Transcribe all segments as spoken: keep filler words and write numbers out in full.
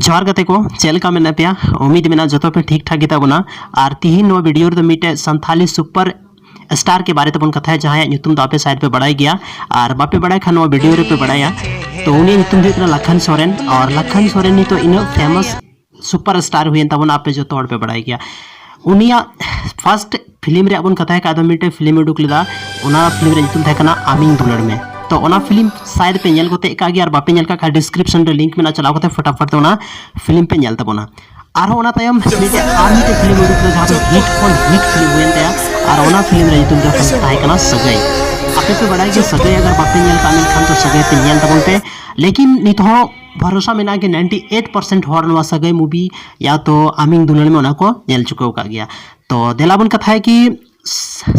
ᱡᱚᱦᱟᱨ ᱜᱟᱛᱮ ᱠᱚ, ᱪᱮᱫ ᱞᱮᱠᱟ ᱢᱮᱱᱟᱜ ᱯᱮᱭᱟ? ᱩᱢᱤᱫ ᱢᱮᱱᱟᱜᱼᱟ ᱡᱚᱛᱚ ᱯᱮ ᱴᱷᱤᱠ ᱴᱷᱟᱠ ᱜᱮᱛᱟ ᱵᱚᱱᱟ᱾ ᱟᱨ ᱛᱤᱦᱤᱧ ᱱᱚᱣᱟ ᱵᱷᱤᱰᱤᱭᱳ ᱨᱮᱫᱚ ᱢᱤᱫᱴᱮᱡ ᱥᱟᱱᱛᱷᱟᱞᱤ ᱥᱩᱯᱟᱨ ᱥᱴᱟᱨ ᱠᱮ ᱵᱟᱨᱮ ᱛᱮᱵᱚᱱ ᱠᱟᱛᱷᱟᱭᱟ, ᱡᱟᱦᱟᱸᱭᱟᱜ ᱧᱩᱛᱩᱢ ᱫᱚ ᱟᱯᱮ ᱥᱟᱭᱮᱫ ᱯᱮ ᱵᱟᱲᱟᱭ ᱜᱮᱭᱟ᱾ ᱟᱨ ᱵᱟᱯᱮ ᱵᱟᱲᱟᱭ ᱠᱷᱟᱱ ᱱᱚᱣᱟ ᱵᱷᱤᱰᱤᱭᱳ ᱨᱮᱯᱮ ᱵᱟᱲᱟᱭᱟ᱾ ᱛᱚ ᱩᱱᱤᱭᱟᱜ ᱧᱩᱛᱩᱢ ᱫᱚ ᱦᱩᱭᱩᱜ ᱠᱟᱱᱟ ᱞᱟᱠᱷᱟᱱ ᱥᱚᱨᱮᱱ᱾ ᱟᱨ ᱞᱟᱠᱷᱟᱱ ᱥᱚᱨᱮᱱ ᱱᱤᱛᱚᱜ ᱤᱱᱟᱹᱜ ᱯᱷᱮᱢᱟᱥ ᱥᱩᱯᱟᱨ ᱥᱴᱟᱨ ᱦᱩᱭᱮᱱ ᱛᱟᱵᱚᱱᱟ, ᱟᱯᱮ ᱡᱚᱛᱚ ᱦᱚᱲ ᱯᱮ ᱵᱟᱲᱟᱭ ᱜᱮᱭᱟ᱾ ᱩᱱᱤᱭᱟᱜ ᱯᱷᱟᱥᱴ ᱯᱷᱤᱞᱢ ᱨᱮᱭᱟᱜ ᱵᱚᱱ ᱠᱟᱛᱷᱟᱭ ᱠᱷᱟᱡ ᱫᱚ, ᱢᱤᱫᱴᱮᱡ ᱯᱷᱤᱞᱢ ᱩᱰᱩᱠ ᱞᱮᱫᱟ, ᱚᱱᱟ ᱯᱷᱤᱞᱢ ᱨᱮᱭᱟᱜ ᱧᱩᱛᱩᱢ ᱛᱟᱦᱮᱸ ᱠᱟᱱᱟ ᱟᱢᱤᱧ ᱫᱩᱞᱟᱹᱲ ᱢᱮ᱾ ᱛᱚ ᱚᱱᱟ ᱯᱷᱤᱞᱢ ᱥᱟᱭᱮᱫ ᱯᱮ ᱧᱮᱞ ᱜᱚᱫ ᱠᱟᱜ ᱜᱮᱭᱟ, ᱟᱨ ᱵᱟᱯᱮ ᱧᱮᱞ ᱠᱟᱜ ᱠᱷᱟᱡ ᱰᱤᱥᱠᱨᱤᱯᱥᱚᱱ ᱨᱮ ᱞᱤᱝᱠ ᱢᱮᱱᱟᱜᱼᱟ, ᱪᱟᱞᱟᱣ ᱠᱟᱛᱮ ᱯᱷᱚᱴᱟᱯᱷᱚᱴ ᱛᱮ ᱚᱱᱟ ᱯᱷᱤᱞᱢ ᱯᱮ ᱧᱮᱞ ᱛᱟᱵᱚᱱᱟ᱾ ᱟᱨᱦᱚᱸ ᱚᱱᱟ ᱛᱟᱭᱚᱢ ᱢᱤᱫᱴᱮᱡ ᱟᱨ ᱢᱤᱫᱴᱮᱡ ᱯᱷᱤᱞᱢ ᱩᱰᱩᱠ ᱞᱮᱫᱟ, ᱡᱟᱦᱟᱸ ᱫᱚ ᱦᱤᱴ ᱠᱷᱚᱱ ᱦᱤᱴ ᱯᱷᱤᱞᱢ ᱦᱩᱭᱮᱱ ᱛᱟᱭᱟ, ᱟᱨ ᱚᱱᱟ ᱯᱷᱤᱞᱢ ᱨᱮ ᱧᱩᱛᱩᱢ ᱫᱚ ᱛᱟᱦᱮᱸ ᱠᱟᱱᱟ ᱥᱟᱹᱜᱟᱹᱭ᱾ ᱟᱯᱮ ᱯᱮ ᱵᱟᱲᱟᱭ ᱜᱮᱭᱟ, ᱥᱟᱹᱜᱟᱹᱭ ᱟᱜᱟᱨ ᱵᱟᱯᱮ ᱧᱮᱞ ᱠᱟᱜ ᱢᱮᱱᱠᱷᱟᱱ ᱫᱚ ᱥᱟᱹᱜᱟᱹᱭ ᱯᱮ ᱧᱮᱞ ᱛᱟᱵᱚᱱ ᱯᱮ᱾ ᱞᱮᱠᱤᱱ ᱱᱤᱛ ᱦᱚᱸ ᱵᱷᱚᱨᱥᱟ ᱢᱮᱱᱟᱜᱼᱟ ᱠᱤ ᱱᱟᱭᱤᱱᱴᱤ ᱮᱭᱤᱴ ᱯᱟᱨᱥᱮᱱᱴ ᱦᱚᱲ ᱱᱚᱣᱟ ᱥᱟᱹᱜᱟᱹᱭ ᱢᱩᱵᱷᱤ ᱭᱟ ᱛᱚ ᱟᱢᱤᱧ ᱫᱩᱞᱟᱹᱲ ᱢᱮ ᱚᱱᱟ ᱠᱚ ᱧᱮᱞ ᱪᱩᱠᱟᱹᱣ ᱠᱟᱜ ᱜᱮᱭᱟ᱾ ᱛᱚ ᱫᱮᱞᱟ ᱵᱚᱱ ᱠᱟᱛᱷᱟᱭᱟ ᱠᱤ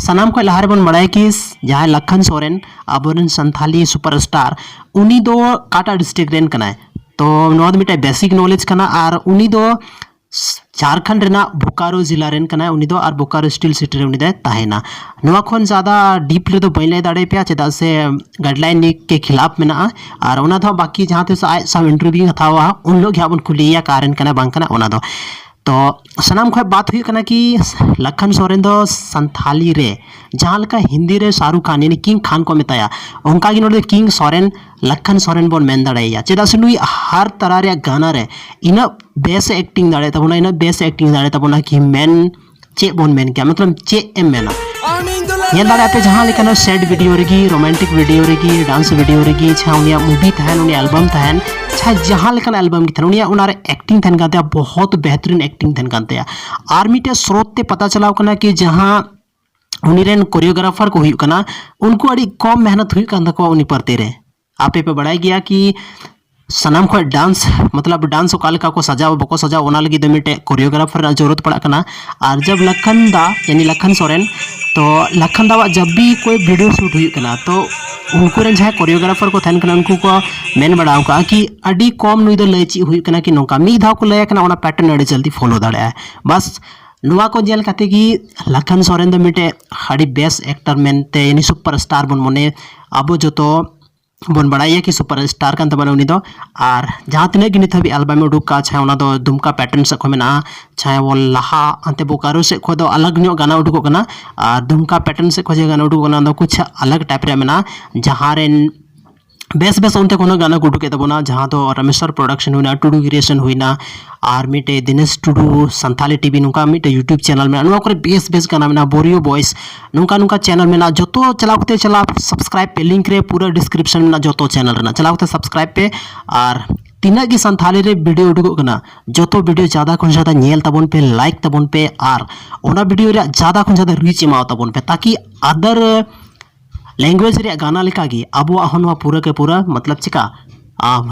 ᱥᱟᱱᱟᱢ ᱠᱷᱚᱱ ᱞᱟᱦᱟ ᱨᱮᱵᱚᱱ ᱵᱟᱲᱟᱭᱟ ᱠᱤ ᱡᱟᱦᱟᱸᱭ ᱞᱟᱠᱷᱟᱱ ᱥᱚᱨᱮᱱ, ᱟᱵᱚᱨᱮᱱ ᱥᱟᱱᱛᱷᱟᱞᱤ ᱥᱩᱯᱟᱨ ᱥᱴᱟᱨ, ᱩᱱᱤ ᱫᱚ ᱚᱠᱟᱴᱟᱜ ᱰᱤᱥᱴᱨᱤᱠᱴ ᱨᱮᱱ ᱠᱟᱱᱟᱭ? ᱛᱚ ᱱᱚᱣᱟ ᱫᱚ ᱢᱤᱫᱴᱮᱡ ᱵᱮᱥᱤᱠ ᱱᱚᱞᱮᱡᱽ ᱠᱟᱱᱟ᱾ ᱟᱨ ᱩᱱᱤ ᱫᱚ ᱡᱷᱟᱲᱠᱷᱚᱸᱰ ᱨᱮᱱᱟᱜ ᱵᱳᱠᱟᱨᱳ ᱡᱮᱞᱟ ᱨᱮᱱ ᱠᱟᱱᱟᱭ ᱩᱱᱤ ᱫᱚ, ᱟᱨ ᱵᱳᱠᱟᱨᱳ ᱥᱴᱤᱞ ᱥᱤᱴᱤ ᱨᱮ ᱩᱱᱤ ᱫᱚᱭ ᱛᱟᱦᱮᱱᱟ᱾ ᱱᱚᱣᱟ ᱠᱷᱚᱱ ᱡᱟᱫᱟ ᱰᱤᱯ ᱨᱮᱫᱚ ᱵᱟᱹᱧ ᱞᱟᱹᱭ ᱫᱟᱲᱮᱭᱟᱯᱮᱭᱟ, ᱪᱮᱫᱟᱜ ᱥᱮ ᱜᱟᱭᱤᱰᱞᱟᱭᱤᱱ ᱠᱮ ᱠᱷᱤᱞᱟᱯ ᱢᱮᱱᱟᱜᱼᱟ᱾ ᱟᱨ ᱚᱱᱟ ᱫᱚ ᱦᱟᱸᱜ ᱵᱟᱠᱤ ᱡᱟᱦᱟᱸ ᱛᱤᱥ ᱟᱡ ᱥᱟᱶ ᱤᱱᱴᱟᱨᱵᱷᱤᱭᱩᱧ ᱦᱟᱛᱟᱣᱟ, ᱩᱱ ᱦᱤᱞᱳᱜ ᱜᱮ ᱦᱟᱸᱜ ᱵᱚᱱ ᱠᱩᱞᱤᱭᱮᱭᱟ ᱚᱠᱟ ᱨᱮᱱ ᱠᱟᱱᱟᱭ ᱵᱟᱝ ᱠᱟᱱᱟᱭ ᱚᱱᱟ ᱫᱚ᱾ ᱛᱚ ᱥᱟᱱᱟᱢ ᱠᱷᱚᱱ ᱵᱟᱛ ᱦᱩᱭᱩᱜ ᱠᱟᱱᱟ ᱠᱤ ᱞᱟᱠᱷᱟᱱ ᱥᱚᱨᱮᱱ ᱫᱚ ᱥᱟᱱᱛᱷᱟᱞᱤ ᱨᱮ ᱡᱟᱦᱟᱸ ᱞᱮᱠᱟ ᱦᱤᱱᱫᱤ ᱨᱮ ᱥᱟᱦᱨᱩᱠ ᱠᱷᱟᱱ ᱭᱟᱱᱤ ᱠᱤᱝ ᱠᱷᱟᱱ ᱠᱚ ᱢᱮᱛᱟᱭᱟ, ᱚᱱᱠᱟ ᱜᱮ ᱱᱚᱰᱮ ᱠᱤᱝ ᱥᱚᱨᱮᱱ, ᱞᱟᱠᱷᱟᱱ ᱥᱚᱨᱮᱱ ᱵᱚᱱ ᱢᱮᱱ ᱫᱟᱲᱮᱭᱟᱭᱟ᱾ ᱪᱮᱫᱟᱜ ᱥᱮ ᱱᱩᱭ ᱦᱟᱨ ᱛᱟᱨᱟ ᱨᱮᱭᱟᱜ ᱜᱟᱱᱟ ᱨᱮ ᱤᱱᱟᱹᱜ ᱵᱮᱥ ᱮ ᱮᱠᱴᱤᱝ ᱫᱟᱲᱮᱭᱟᱜ ᱛᱟᱵᱚᱱᱟ, ᱤᱱᱟᱹᱜ ᱵᱮᱥ ᱮ ᱮᱠᱴᱤᱝ ᱫᱟᱲᱮᱭᱟᱜ ᱛᱟᱵᱚᱱᱟ ᱠᱤ ᱢᱮᱱ ᱪᱮᱫ ᱵᱚᱱ ᱢᱮᱱ ᱠᱮᱭᱟ, ᱢᱚᱛᱞᱚᱵ ᱪᱮᱫ ᱮᱢ ᱢᱮᱱᱟ? ᱧᱮᱞ ᱫᱟᱲᱮᱭᱟᱜ ᱯᱮ ᱡᱟᱦᱟᱸ ᱞᱮᱠᱟᱱᱟᱜ ᱥᱮᱰ ᱵᱷᱤᱰᱤᱭᱳ ᱨᱮᱜᱮ, ᱨᱳᱢᱟᱱᱴᱤᱠ ᱵᱷᱤᱰᱤᱭᱳ ᱨᱮᱜᱮ, ᱰᱟᱱᱥ ᱵᱷᱤᱰᱤᱭᱳ ᱨᱮᱜᱮ, ᱪᱷᱟ ᱩᱱᱤᱭᱟᱜ ᱢᱩᱵᱷᱤ ᱛᱟᱦᱮᱱ, ᱩᱱᱤᱭᱟᱜ ᱮᱞᱵᱟᱢ ᱛᱟᱦᱮᱱ, ᱪᱷᱟ ᱡᱟᱦᱟᱸ ᱞᱮᱠᱟᱱ ᱮᱞᱵᱟᱢ ᱜᱮ ᱛᱟᱦᱮᱱ, ᱩᱱᱤᱭᱟᱜ ᱚᱱᱟᱨᱮ ᱮᱠᱴᱤᱝ ᱛᱟᱦᱮᱱ ᱠᱟᱱ ᱛᱟᱭᱟ, ᱵᱚᱦᱚᱛ ᱵᱮᱦᱛᱨᱤᱱ ᱮᱠᱴᱤᱝ ᱛᱟᱦᱮᱱ ᱠᱟᱱ ᱛᱟᱭᱟ᱾ ᱟᱨ ᱢᱤᱫᱴᱮᱡ ᱥᱨᱳᱛ ᱛᱮ ᱯᱟᱛᱟ ᱪᱟᱞᱟᱣ ᱠᱟᱱᱟ ᱠᱤ ᱡᱟᱦᱟᱸ ᱩᱱᱤ ᱨᱮᱱ ᱠᱳᱨᱤᱭᱳᱜᱨᱟᱯᱷᱟᱨ ᱠᱚ ᱦᱩᱭᱩᱜ ᱠᱟᱱᱟ, ᱩᱱᱠᱩ ᱟᱹᱰᱤ ᱠᱚᱢ ᱢᱮᱦᱱᱚᱛ ᱦᱩᱭᱩᱜ ᱠᱟᱱ ᱛᱟᱠᱚᱣᱟ ᱩᱱᱤ ᱯᱨᱚᱛᱤ ᱨᱮ᱾ ᱟᱯᱮ ᱯᱮ ᱵᱟᱲᱟᱭ ᱜᱮᱭᱟ ᱠᱤ ᱥᱟᱱᱟᱢ ᱠᱷᱚᱱ ᱰᱟᱱᱥ, ᱢᱚᱛᱞᱚᱵ ᱰᱟᱱᱥ ᱚᱠᱟ ᱞᱮᱠᱟ ᱠᱚ ᱥᱟᱡᱟᱣᱟ ᱵᱟᱠᱚ ᱥᱟᱡᱟᱣᱟ, ᱚᱱᱟ ᱞᱟᱹᱜᱤᱫ ᱫᱚ ᱢᱤᱫᱴᱮᱡ ᱠᱳᱨᱤᱭᱳᱜᱨᱟᱯᱷᱟᱨ ᱨᱮᱱᱟᱜ ᱡᱚᱨᱩᱨᱟᱛ ᱯᱟᱲᱟᱜ ᱠᱟᱱᱟ᱾ ᱟᱨ ᱡᱟᱵ ᱞᱟᱠᱷᱟᱱ ᱫᱟ ᱭᱟᱱᱤ ᱞᱟᱠᱷᱟᱱ ᱥᱚᱨᱮᱱ, ᱛᱚ ᱞᱟᱠᱷᱟᱱ ᱫᱟᱣᱟᱜ ᱡᱟᱵ ᱵᱷᱤ ᱠᱳᱭ ᱵᱷᱤᱰᱤᱭᱳ ᱥᱩᱴ ᱦᱩᱭᱩᱜ ᱠᱟᱱᱟ, ᱛᱚ ᱩᱱᱠᱩ ᱨᱮᱱ ᱡᱟᱦᱟᱸᱭ ᱠᱳᱨᱤᱭᱳᱜᱨᱟᱯᱷᱟᱨ ᱠᱚ ᱛᱟᱦᱮᱱ ᱠᱟᱱᱟ, ᱩᱱᱠᱩ ᱠᱚ ᱢᱮᱱ ᱵᱟᱲᱟ ᱟᱠᱟᱫᱼᱟ ᱠᱤ ᱟᱹᱰᱤ ᱠᱚᱢ ᱱᱩᱭ ᱫᱚ ᱞᱟᱹᱭ ᱪᱮᱫ ᱦᱩᱭᱩᱜ ᱠᱟᱱᱟ, ᱠᱤ ᱱᱚᱝᱠᱟ ᱢᱤᱫ ᱫᱷᱟᱣ ᱠᱚ ᱞᱟᱹᱭ ᱟᱠᱟᱱᱟ, ᱚᱱᱟ ᱯᱮᱴᱟᱨᱱ ᱟᱹᱰᱤ ᱡᱚᱞᱫᱤ ᱯᱷᱳᱞᱳ ᱫᱟᱲᱮᱭᱟᱜᱼᱟ᱾ ᱵᱟᱥ ᱱᱚᱣᱟ ᱠᱚ ᱧᱮᱞ ᱠᱟᱛᱮ ᱜᱮ ᱞᱟᱠᱷᱟᱱ ᱥᱚᱨᱮᱱ ᱫᱚ ᱢᱤᱫᱴᱮᱡ ᱟᱹᱰᱤ ᱵᱮᱥ ᱮᱠᱴᱟᱨ ᱢᱮᱱᱛᱮ ᱭᱟᱱᱤ ᱥᱩᱯᱟᱨ ᱥᱴᱟᱨ ᱵᱚᱱ ᱢᱚᱱᱮ ᱟᱵᱚ ᱡᱚᱛᱚ ᱵᱚᱱ ᱵᱟᱲᱟᱭᱟ ᱠᱤ ᱥᱩᱯᱟᱨ ᱥᱴᱟᱨ ᱠᱟᱱ ᱛᱟᱵᱚᱱᱟ ᱩᱱᱤ ᱫᱚ᱾ ᱟᱨ ᱡᱟᱦᱟᱸ ᱛᱤᱱᱟᱹᱜ ᱜᱮ ᱱᱤᱛ ᱦᱟᱹᱵᱤᱡ ᱟᱞᱵᱟᱢ ᱩᱰᱩᱠ ᱠᱟᱜᱼᱟ, ᱪᱟᱦᱮ ᱚᱱᱟ ᱫᱚ ᱫᱩᱢᱠᱟ ᱯᱮᱴᱟᱨᱱ ᱥᱮᱫ ᱠᱷᱚᱱ ᱢᱮᱱᱟᱜᱼᱟ, ᱪᱟᱦᱮ ᱵᱚᱞ ᱞᱟᱦᱟ ᱦᱟᱱᱛᱮ ᱵᱳᱠᱟᱨᱳ ᱥᱮᱫ ᱠᱷᱚᱱ ᱫᱚ ᱟᱞᱟᱜᱽ ᱧᱚᱜ ᱜᱟᱱᱟ ᱩᱰᱩᱠᱚᱜ ᱠᱟᱱᱟ᱾ ᱟᱨ ᱫᱩᱢᱠᱟ ᱯᱮᱴᱟᱨᱱ ᱥᱮᱫ ᱠᱷᱚᱱ ᱡᱟᱦᱟᱸ ᱜᱟᱱᱟ ᱩᱰᱩᱠᱚᱜ ᱠᱟᱱᱟ, ᱚᱱᱟ ᱫᱚ ᱠᱩᱪ ᱟᱞᱟᱜᱽ ᱴᱟᱭᱤᱯ ᱨᱮᱭᱟᱜ ᱢᱮᱱᱟᱜᱼᱟ, ᱡᱟᱦᱟᱸ ᱨᱮᱱ ᱵᱮᱥ ᱵᱮᱥ ᱚᱱᱛᱮ ᱠᱷᱚᱱ ᱦᱚᱸ ᱜᱟᱱᱟ ᱠᱚ ᱩᱰᱩᱠᱮᱫ ᱛᱟᱵᱚᱱᱟ, ᱡᱟᱦᱟᱸ ᱫᱚ ᱨᱟᱢᱮᱥᱣᱚᱨ ᱯᱨᱚᱰᱟᱠᱥᱚᱱ ᱦᱩᱭᱱᱟ, ᱴᱩᱰᱩ ᱠᱨᱤᱭᱮᱥᱚᱱ ᱦᱩᱭᱱᱟ, ᱟᱨ ᱢᱤᱫᱴᱮᱡ ᱫᱤᱱᱮᱥ ᱴᱩᱰᱩ ᱥᱟᱱᱛᱷᱟᱞᱤ ᱴᱤᱵᱷᱤ, ᱱᱚᱝᱠᱟ ᱢᱤᱫᱴᱮᱡ YouTube ᱪᱮᱱᱮᱞ ᱢᱮᱱᱟᱜᱼᱟ, ᱱᱚᱣᱟ ᱠᱚᱨᱮ ᱵᱮᱥ ᱵᱮᱥ ᱜᱟᱱᱟ ᱢᱮᱱᱟᱜᱼᱟ, ᱵᱳᱨᱤᱭᱳ ᱵᱚᱭᱮᱥ, ᱱᱚᱝᱠᱟ ᱱᱚᱝᱠᱟ ᱪᱮᱱᱮᱞ ᱢᱮᱱᱟᱜᱼᱟ, ᱡᱚᱛᱚ ᱪᱟᱞᱟᱣ ᱠᱟᱛᱮ ᱪᱟᱞᱟᱣ ᱥᱟᱵᱥᱠᱨᱟᱭᱤᱵ ᱯᱮ, ᱞᱤᱝᱠ ᱨᱮ ᱯᱩᱨᱟᱹ ᱰᱤᱥᱠᱨᱤᱯᱥᱚᱱ ᱢᱮᱱᱟᱜᱼᱟ ᱡᱚᱛᱚ ᱪᱮᱱᱮᱞ ᱨᱮᱱᱟᱜ, ᱪᱟᱞᱟᱣ ᱠᱟᱛᱮ ᱥᱟᱵᱥᱠᱨᱟᱭᱤᱵ ᱯᱮ᱾ ᱟᱨ ᱛᱤᱱᱟᱹᱜ ᱜᱮ ᱥᱟᱱᱛᱷᱟᱞᱤ ᱨᱮ ᱵᱷᱤᱰᱤᱭᱳ ᱩᱰᱩᱠᱚᱜ ᱠᱟᱱᱟ, ᱡᱚᱛᱚ ᱵᱷᱤᱰᱤᱭᱳ ᱡᱟᱫᱟ ᱠᱷᱚᱱ ᱡᱟᱫᱟ ᱧᱮᱞ ᱛᱟᱵᱚᱱ ᱯᱮ, ᱞᱟᱭᱤᱠ ᱛᱟᱵᱚᱱ ᱯᱮ, ᱟᱨ ᱚᱱᱟ ᱵᱷᱤᱰᱤᱭᱳ ᱨᱮᱭᱟᱜ ᱡᱟᱫᱟ ᱠᱷᱚᱱ ᱡᱟᱫᱟ ᱨᱤᱪ ᱮᱢᱟᱣ ᱛᱟᱵᱚᱱ ᱯᱮ, ᱛᱟᱠᱤ ᱟᱫᱟᱨ ᱞᱮᱝᱜᱩᱭᱮᱡᱽ ᱨᱮᱭᱟᱜ ᱜᱟᱱᱟ ᱞᱮᱠᱟᱜᱮ ᱟᱵᱚᱣᱟᱜ ᱦᱚᱸ ᱱᱚᱣᱟ ᱯᱩᱨᱟᱹ ᱠᱮ ᱯᱩᱨᱟᱹ ᱢᱚᱛᱞᱚᱵ ᱪᱤᱠᱟ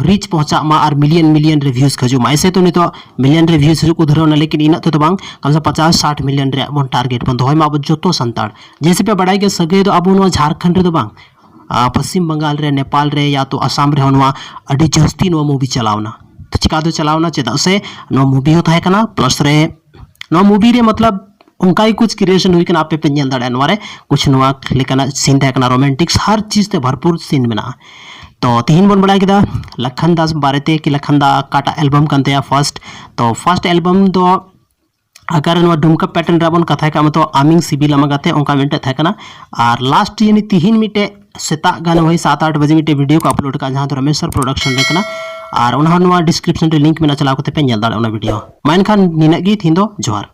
ᱨᱤᱪ ᱯᱚᱦᱪᱟᱜ ᱢᱟ ᱟᱨ ᱢᱤᱞᱤᱭᱚᱱ ᱢᱤᱞᱤᱭᱚᱱ ᱨᱮ ᱵᱷᱤᱭᱩᱡᱽ ᱦᱤᱡᱩᱜ ᱢᱟ᱾ ᱮᱥᱮ ᱛᱚ ᱱᱤᱛᱚᱜ ᱢᱤᱞᱤᱭᱚᱱ ᱨᱮ ᱵᱷᱤᱭᱩᱡᱽ ᱦᱤᱡᱩᱜ ᱠᱚ ᱫᱷᱩᱨᱟᱹᱣ ᱮᱱᱟ, ᱞᱮᱠᱤᱱ ᱤᱱᱟᱹᱜ ᱛᱮᱫᱚ ᱵᱟᱝ, ᱠᱚᱢ ᱥᱮ ᱯᱚᱪᱟᱥ ᱥᱟᱴ ᱢᱤᱞᱤᱭᱚᱱ ᱨᱮᱭᱟᱜ ᱵᱚᱱ ᱴᱟᱨᱜᱮᱴ ᱵᱚᱱ ᱫᱚᱦᱚᱭ ᱢᱟ ᱟᱵᱚ ᱡᱚᱛᱚ ᱥᱟᱱᱛᱟᱲ᱾ ᱡᱮᱭᱥᱮ ᱯᱮ ᱵᱟᱲᱟᱭ ᱜᱮᱭᱟ, ᱥᱟᱹᱜᱟᱹᱭ ᱫᱚ ᱟᱵᱚ ᱱᱚᱣᱟ ᱡᱷᱟᱲᱠᱷᱚᱸᱰ ᱨᱮᱫᱚ ᱵᱟᱝ, ᱟᱨ ᱯᱚᱥᱪᱤᱢ ᱵᱟᱝᱜᱟᱞ ᱨᱮ, ᱱᱮᱯᱟᱞ ᱨᱮ, ᱭᱟ ᱛᱚ ᱟᱥᱟᱢ ᱨᱮᱦᱚᱸ ᱱᱚᱣᱟ ᱟᱹᱰᱤ ᱡᱟᱹᱥᱛᱤ ᱱᱚᱣᱟ movie ᱪᱟᱞᱟᱣᱱᱟ᱾ ᱛᱚ ᱪᱤᱠᱟ ᱫᱚ ᱪᱟᱞᱟᱣᱱᱟ? ᱪᱮᱫᱟᱜ ᱥᱮ ᱱᱚᱣᱟ movie ᱦᱚᱸ ᱛᱟᱦᱮᱸ ᱠᱟᱱᱟ, plus ᱨᱮ ᱱᱚᱣᱟ movie ᱨᱮ ᱢᱚᱛᱞᱚᱵ ᱚᱱᱠᱟ ᱜᱮ ᱠᱩᱪ creation ᱦᱩᱭ ᱠᱟᱱᱟ, ᱟᱯᱮ ᱯᱮ ᱧᱮᱞ ᱫᱟᱲᱮᱭᱟᱜᱼᱟ ᱱᱚᱣᱟ ᱨᱮ ᱠᱩᱪ ᱱᱚᱣᱟ ᱞᱮᱠᱟᱱᱟᱜ scene ᱛᱟᱦᱮᱸ ᱠᱟᱱᱟ, romantics, ᱦᱟᱨ ᱪᱤᱡᱽ ᱛᱮ ᱵᱷᱚᱨᱯᱩᱨ scene ᱢᱮᱱᱟᱜᱼᱟ᱾ ᱛᱚ ᱛᱤᱦᱤᱧ ᱵᱚᱱ ᱵᱟᱲᱟᱭ ᱠᱮᱫᱟ ᱞᱟᱠᱷᱟᱱ ᱫᱟ ᱵᱟᱨᱮᱛᱮ ᱠᱤ ᱞᱟᱠᱷᱟᱱ ᱫᱟ ᱚᱠᱟᱴᱟᱜ album ᱠᱟᱱ ᱛᱟᱭᱟ first᱾ ᱛᱚ first album ᱫᱚ ᱟᱜᱟᱨ ᱱᱚᱣᱟ ᱰᱩᱢᱠᱟ ᱯᱮᱴᱟᱨᱱ ᱨᱮ ᱵᱚᱱ ᱠᱟᱛᱷᱟᱭ ᱠᱷᱟᱱ ᱢᱟᱛᱚ ᱟᱢᱤᱧ ᱥᱤᱵᱤᱞᱟᱢᱟ ᱜᱟᱛᱮ, ᱚᱱᱠᱟ ᱢᱤᱫᱴᱮᱡ ᱛᱟᱦᱮᱸ ᱠᱟᱱᱟ᱾ ᱟᱨ last ᱡᱟᱹᱱᱤ ᱛᱤᱦᱤᱧ ᱢᱤᱫᱴᱮᱡ ᱥᱮᱛᱟᱜ ᱜᱟᱱ ᱦᱳᱭ ᱥᱟᱛ ᱟᱴ ᱵᱟᱡᱮ ᱢᱤᱫᱴᱮᱡ ᱵᱷᱤᱰᱤᱭᱳ ᱠᱚ upload ᱠᱟᱜᱼᱟ, ᱡᱟᱦᱟᱸ ᱫᱚ ᱨᱟᱢᱮᱥᱣᱚᱨ ᱯᱨᱚᱰᱟᱠᱥᱚᱱ ᱨᱮ ᱠᱟᱱᱟ᱾ ᱟᱨ ᱚᱱᱟ ᱦᱚᱸ ᱱᱚᱣᱟ description ᱨᱮ link ᱢᱮᱱᱟᱜᱼᱟ, ᱪᱟᱞᱟᱣ ᱠᱟᱛᱮ ᱯᱮ ᱧᱮᱞ ᱫᱟᱲᱮᱭᱟᱜᱼᱟ ᱚᱱᱟ ᱵᱷᱤᱰᱤᱭᱳ᱾ ᱢᱟ ᱮᱱᱠᱷᱟᱱ ᱱᱤᱱᱟᱹᱜ ᱜᱮ ᱛᱤᱦᱤᱧ ᱫᱚ, ᱡᱚᱦᱟᱨ᱾